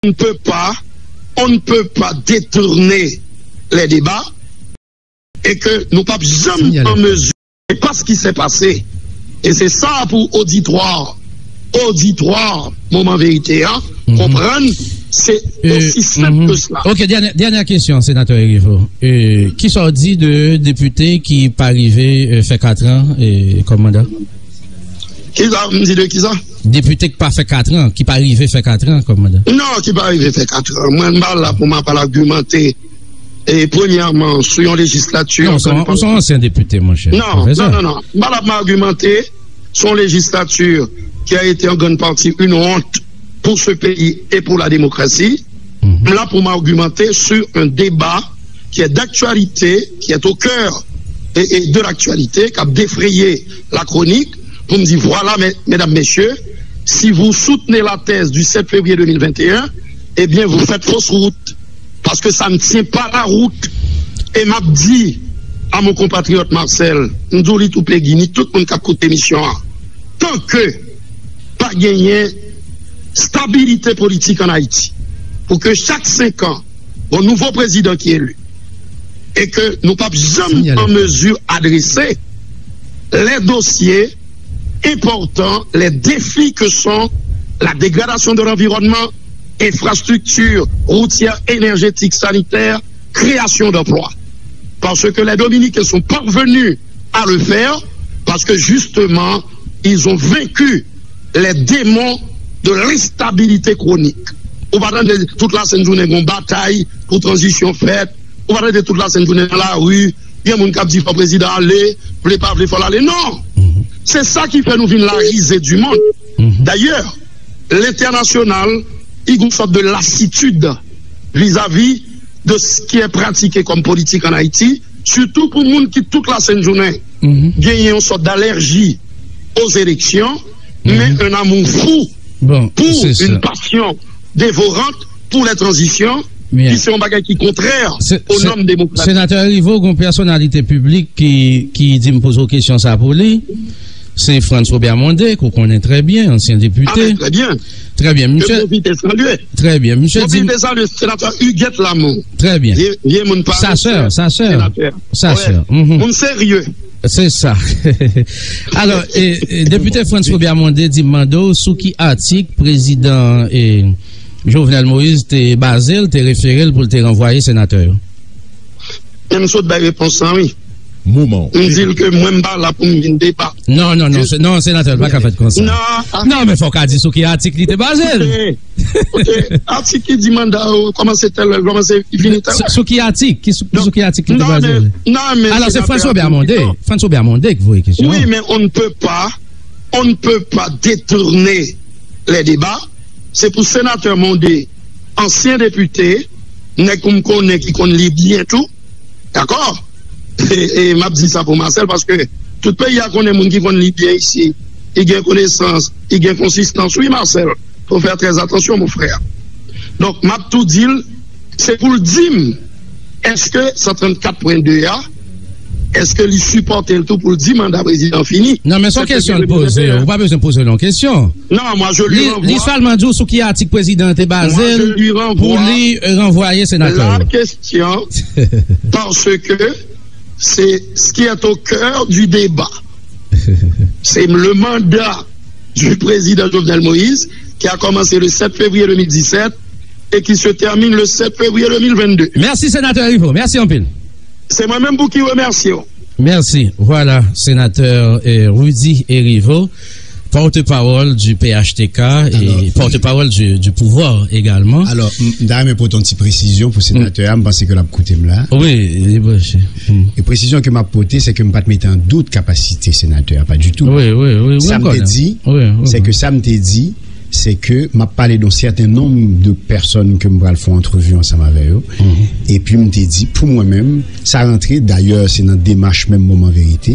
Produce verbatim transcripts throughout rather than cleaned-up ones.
on ne peut pas, on ne peut pas détourner les débats et que nou p ap janm an mezi. C'est pas ce qui s'est passé. Et c'est ça pour auditoire, auditoire, Moman Verite a, konprann, se osi senp ke sela. Ok, dènyè kesyon, Senatè Erivo. Kisa w di de depite ki pa rive fè kat an kòm manda? Kisa m di de kisa? Depite ki pa fè kat an, ki pa rive fè kat an kòm manda. Non, ki pa rive fè kat an. Mwen, m pa la pou m ap al agimante, e, premyèman, sou yon lejislati. Non, ou se yon ansyen depite, monchè. Non, non, non, non. M pa la pou m agimante sou yon lejislati ki a été en grande partie une honte pour ce pays et pour la démocratie. M la pou m agimante sou yon deba qui est d'actualité, qui est au cœur et, et de l'actualité, k ap defraye la chronique, pou m di, vwala, medam, mesye, si vous soutenez la thèse du sept février deux mille vingt et un, eh bien, vous faites fausse route. Parce que ça ne tient pas la route. E m ap di a mon compatriote Marcel, m di w li tou, Pegi, ni tout moun k ap koute emisyon an, tan ke pa genyen stabilite politik an Ayiti, pou ke chak senk an, gon nouvo prezidan ki eli, e ke nou p ap janm an mezi adrese les dossiers importants, les défis que sont la dégradation de l'environnement, infrastructures routières, énergétiques, sanitaires, création d'emplois. Parce que les Dominicains sont parvenus à le faire, parce que justement, ils ont vaincu les démons de l'instabilité chronique. Ou pa tande tout la sent jounen gon batay pou tranzisyon fèt. Ou pa tande tout la sent jounen nan lari, gen moun k ap di fò prezidan ale, vle pa vle fò l ale. Non! Se sa ki fè nou vin la risée du monde. D'ailleurs, l'international, il y a une sorte de lassitude vis-à-vis de ce qui est pratiqué comme politique en Haïti, surtout pour moun ki tout la sent jounen genyen yon sòt d'allergie aux élections, mais un amour fou pour une passion dévorante pour les transitions, ki se yon bagay ki kontrè aux normes démocratiques. Senatè Rivo, gon pèsonalite piblik ki, ki di m poze w kesyon sa pou li. Se Frantz Robert Mondé, ke w konnen trè byen, ansyen depite. Ah, ben, très bien. Très bien, monsieur. Je profite de saluer. Très bien, monsieur. Je profite de saluer sénateur Huguette Lamont. Très bien. Vye, vye moun pa. Sa sè, sa sè. Sénateur. Sa sè. Moun serye. Se sa. Alò, e, e, depite Frantz Robert Mondé di m mande w sou ki atik prezidan, e, Jovenel Moïse te baze l, te refere l pou l te ranvwaye senatè yo. Men m sot bay repons lan, wi. Moman. M di l ke mwen m pa la pou m vin deba. Non, non, non, non, senatè, l pa ka fèt konsa. Non, men fò w ka di sou ki atik li te baze l. Atik ki di manda ou kòmanse tèl lè, kòmanse fini tèl lè. Sou ki atik? Sou ki atik li te baze l? Alò, se Frantz Robert Mondé. Frantz Robert Mondé ki voye kesyon an. Wi, men on ne peut pas, on ne peut pas détourner les débats. Se pou senatè Mondé, ansyen depite, nèg pou m konnen ki konn li byen tou, dakò? E, e m ap di sa pou Marcel, paske tout peyi a konnen moun ki konn li byen isi, li gen konesans, li gen konsistans. Wi, Marcel, faut faire très attention, mon frère. Donk, m ap tou di l, se pou l di m, èske san trannkat pwen de a, èske li sipòte l tou pou l di manda prezidan fini? Non, men se yon kesyon l poze w. Ou pa bezwen poze l yon kesyon. Non, moi je lui renvoie. Li sèlman di w sou ki atik prezidan an te baze l pou li ranvwaye senatè yo. La question, parce que c'est ce qui est au cœur du débat. C'est le mandat du président Jovenel Moïse qui a commencé le sept février deux mille dix-sept et qui se termine le sept février deux mille vingt-deux. Mèsi, Senatè Rivo. Mèsi anpil. Se mwen menm pou ki remèsye w. Mèsi. Vwala, Senatè, eh, Rudy Hériveaux, porte-parole du P H T K et porte-parole du, du pouvoir également. Alò, m ta renmen pote yon ti presizyon pou senatè a, m panse ke l ap koute m la. Wi, li branche. E presizyon ke m ap pote, se ke m pa t mete an dout kapasite senatè a, pa ditou. Wi, wi, wi. Sa m te di, se ke sa m te di, se ke m ap pale de yon sèten nonb de pèsòn ke m pral fè yon antrevi ansanm avè yo. Epi m te di, pou mwen menm, sa rantre, dayè, se nan demach menm Moman Verite,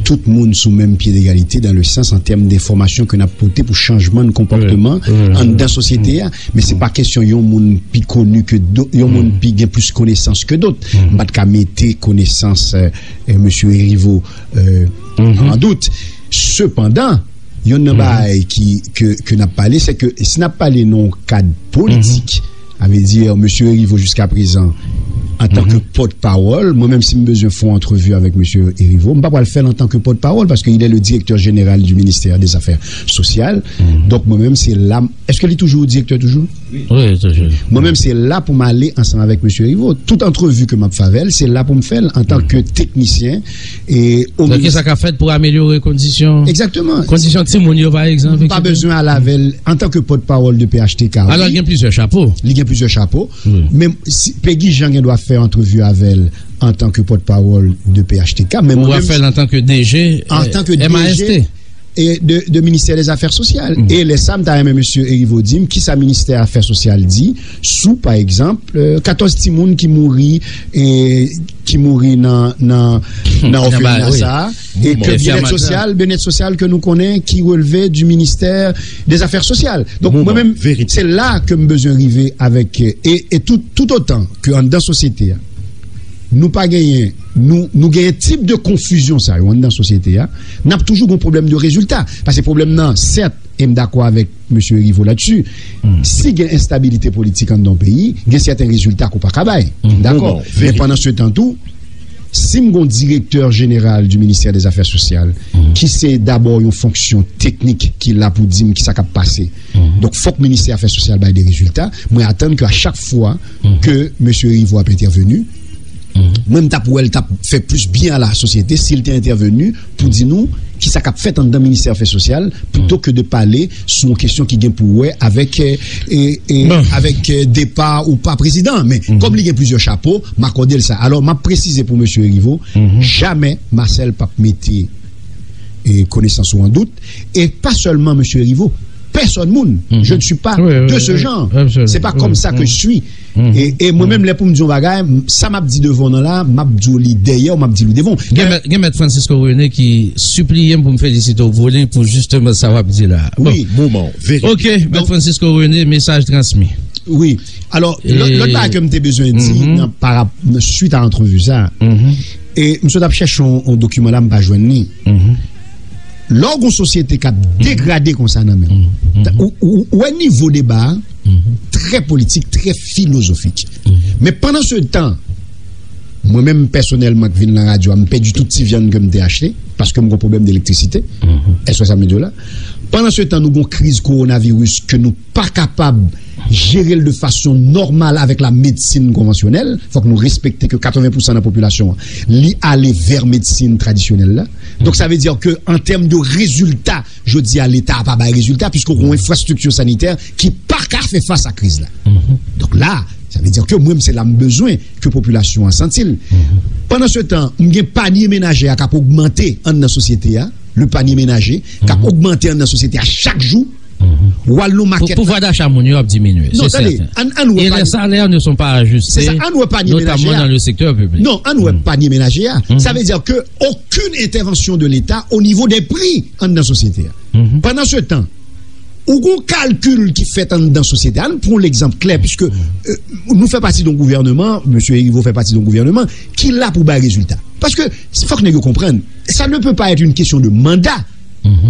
tout moun sou menm pye degalite dan le sans an tèm de enfòmasyon ke n ap pote pou chanjman de konpòtman anndan sosyete a. Men se pa kesyon yon moun pi koni ke dot, yon moun pi gen plis konesans ke dot. M pa t ka mete konesans, eh, eh, mesye Erivo, eh, an dout. Sepandan, Yonn nan bagay ki, ke, ke n ap pale, se ke si n ap pale nan yon kad politik, sa vle di, mesye Erivo jiska prezan, antanke pòtpawòl, mwen menm si m bezwen fè yon antrevi avèk mesye Erivo, m pa pral fè l antanke pòtpawòl, paske il est le directeur général du ministère des Affaires sociales. Donk, mwen menm, se la, èske li toujou direktè toujou? Wi, toujou. Mwen menm, se la pou m ale ansanm avèk mesye Erivo. Tout antrevi ke m ap fè avè l, se la pou m fè l antanke teknisyen e o Donk, ki sa k ap fèt pou amelyore kondisyon, Egzakteman. Kondisyon timoun yo, pa egzanp? M pa bezwen al avè l antanke pòtpawòl de P H T K. Alò, gen plizyè chapo. Li gen plizyè chapo. Men si Peggy Jean gen dwa fè antrevi avè l antanke pòtpawòl de P H T K. Men ou ap fè l antanke D G, antanke D G e de, de ministè des afè sosyal. E lè sa, m ta renmen mesye Erivo di m kisa ministè afè sosyal di sou, pa egzanp, katòz timoun ki mouri, e ki mouri nan, nan, nan òfelina sa a, e ke byennèt sosyal, byennèt sosyal ke nou konnen ki relve du ministère des affaires sociales. Donk, mwen menm, se la ke m bezwen rive avèk, e, e tout, tout otan ke anndan sosyete a, nou pa genyen, nou, nou genyen tip de konfizyon sa yo anndan sosyete a, n ap toujou gen pwoblèm de rezilta. Paske pwoblèm nan, sèt, e m dakò avèk mesye Erivo ladsi, si gen enstabilite politik anndan yon peyi, gen sèten rezilta ke w pa ka bay. M dakò. Men pandan se tan tou, si m gen yon direktè jeneral du ministère des affaires sociales, ki se dabò yon fonksyon teknik ki la pou di m kisa k ap pase. Donk, fòk ministè afè sosyal bay de rezilta. Mwen atann ke a chak fwa ke mesye Erivo ap entèveni, mwen, m t ap wè l t ap fè plis byen a la sosyete si l te entèveni pou di nou kisa k ap fèt anndan ministè afè sosyal, plito ke de pale sou yon kesyon ki gen pou wè avèk, e, e, avèk, e, depa ou pa prezidan. Men kòm li gen plizyè chapo, m akòde l sa. Alò, m ap presize pou mesye Erivo, jamè Marcel p ap mete, e, konesans ou an dout, e pa sèlman mesye Erivo, pèsòn moun. Je ne suis pas de ce genre. C'est pas comme ça que je suis. E, e mwen menm, lè pou m di yon bagay, sa m ap di devan w nan la, m ap di w li dèyè w, m ap di w li devan w. Gen mèt, gen mèt Francisco René ki sipliye m pou m felisite w pou li, pou jisteman sa w ap di la. Wi. Moman, verite. Ok, mèt Francisco René, mesaj transmi. Wi. Alò, lòt, lòt bagay ke m te bezwen di nan, pa rap-, nan swit a antrevi sa, e m sot ap chèche yon, yon dokiman la, m pa jwenn li. Lè w gen yon sosyete k ap degrade konsa nan men w, ou, ou, ou wè nivo deba a, trè politik, trè filozofik. Men pandan se tan, mwen menm pèsonèlman k vin nan radyo a, m pèdi tout ti vyann ke m te achte, paske m gen pwoblèm de elektrisite. Èske sa m di w la? Pandan se tan, nou gen yon kriz kowonaviris ke nou pa kapab jere l de fason nòmal avèk la medsin konvansyonèl. Fòk nou respekte ke katreven pousan nan popilasyon an, li ale vè medsin tradisyonèl la. Donk, sa vle di ke, an tèm de rezilta, jodi a, Leta a pa bay rezilta, piske w gen yon enfrastrikti sanitè ki pa ka fè fas a kriz la. Donk la, sa vle di ke mwen, se la m bezwen ke popilasyon an santi l. Pandan se tan, m gen panye menaje a k ap ogmante anndan sosyete a, le panye menaje, k ap ogmante anndan sosyete a chak jou. W al nan makèt la. Pouvwa dacha moun yo ap diminye, se sèten. Et les salaires ne sont pas ajustés, notamment dans le secteur public. Non, ann wè panye menaje a. Sa vle di ke okenn entèvansyon de Leta o nivo de pri anndan sosyete a. Pandan se tan, ou gen yon kalkil ki fèt anndan sosyete a. Ann pran yon egzanp klè, piske, e, nou fè pati de yon gouvèneman, mesye Erivo fè pati de yon gouvèneman ki la pou bay rezilta. Paske fòk nèg yo konprann, ça ne peut pas être une question de mandat.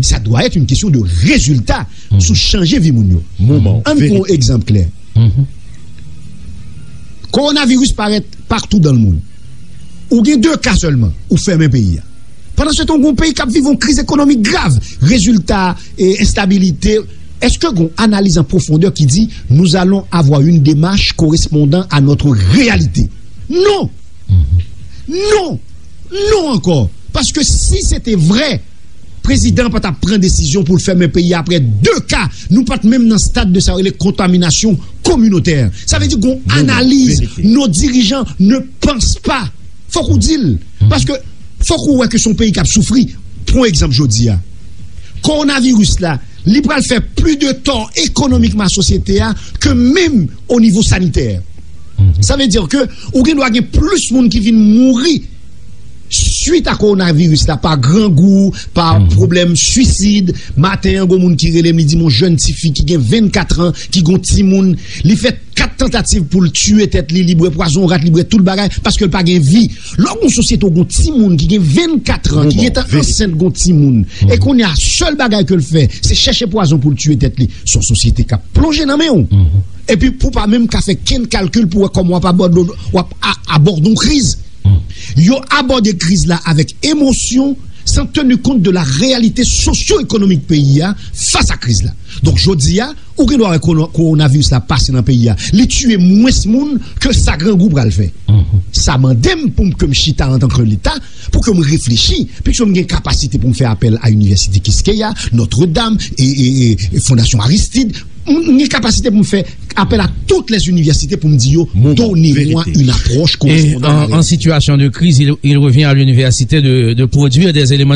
Ça doit être une question de résultat sou chanje vi moun yo. Ann pran yon egzanp klè. Kowonaviris parèt patou dans le monde. Ou gen de ka sèlman, ou fèmen peyi a. Pandan se tan, ou gen yon peyi k ap viv yon kriz ekonomik grav, rezilta, e, enstabilite. Èske gen yon analiz an pwofondè ki di, nous allons avoir une démarche correspondant à notre réalité? Non! Non! Non ankò! Paske si se te vrè, prezidan an pa t ap pran desizyon pou l fèmen peyi a apre de ka. Nou pa t menm nan stad de sa yo rele kontaminasyon kominotè. Sa vle di gen yon analiz, nos dirigeants ne pensent pas. Fòk ou di l. Paske fòk ou wè ke se yon peyi k ap soufri. Pran egzanp jodi a. Kowonaviris la, li pral fè plis de tò ekonomikman a sosyete a ke menm o nivo sanitè. Sa vle di ke ou gen dwa gen plis moun ki vin mouri suit a kowonaviris la, pa grangou, pa pwoblèm swisid. Maten an, gon moun ki rele m, li di m yon jèn tifi ki gen vennkat an, ki gon timoun, li fè kat tantativ pou l tiye tèt li, li bwè pwazon rat, li bwè tout bagay, paske l pa gen vi. Lè w gon sosyete, w gon timoun ki gen vennkat an, ki gentan ansent, gon timoun, e kounye a, sèl bagay ke l fè, se chèche pwazon pou l tiye tèt li. Se yon sosyete k ap plonje nan men w. Epi pou w pa menm ka fè kenn kalkil pou wè kòman w ap abòde, w ap a- abòde yon kriz. Yo abòde kriz la avèk emosyon, san teni kont de la reyalite sosyo-ekonomik peyi a fas a kriz la. Donk, jodi a, ou gen dwa wè kowonaviris la pase nan peyi a. Li tiye mwens moun ke sa grangou pral fè. Sa mande m pou m ke m chita antanke Leta, pou ke m reflechi, pou ke m gen kapasite pou m fè apèl a Inivèsite Kiskeya, Notre Dame, e, e, e, e Fondasyon Aristide. M gen kapasite pou m fè apèl a toutes les universités pou m di yo, donnez-moi une approche correspondant à la réalité. En situation de crise, il, il revient à l'université de, de produire des éléments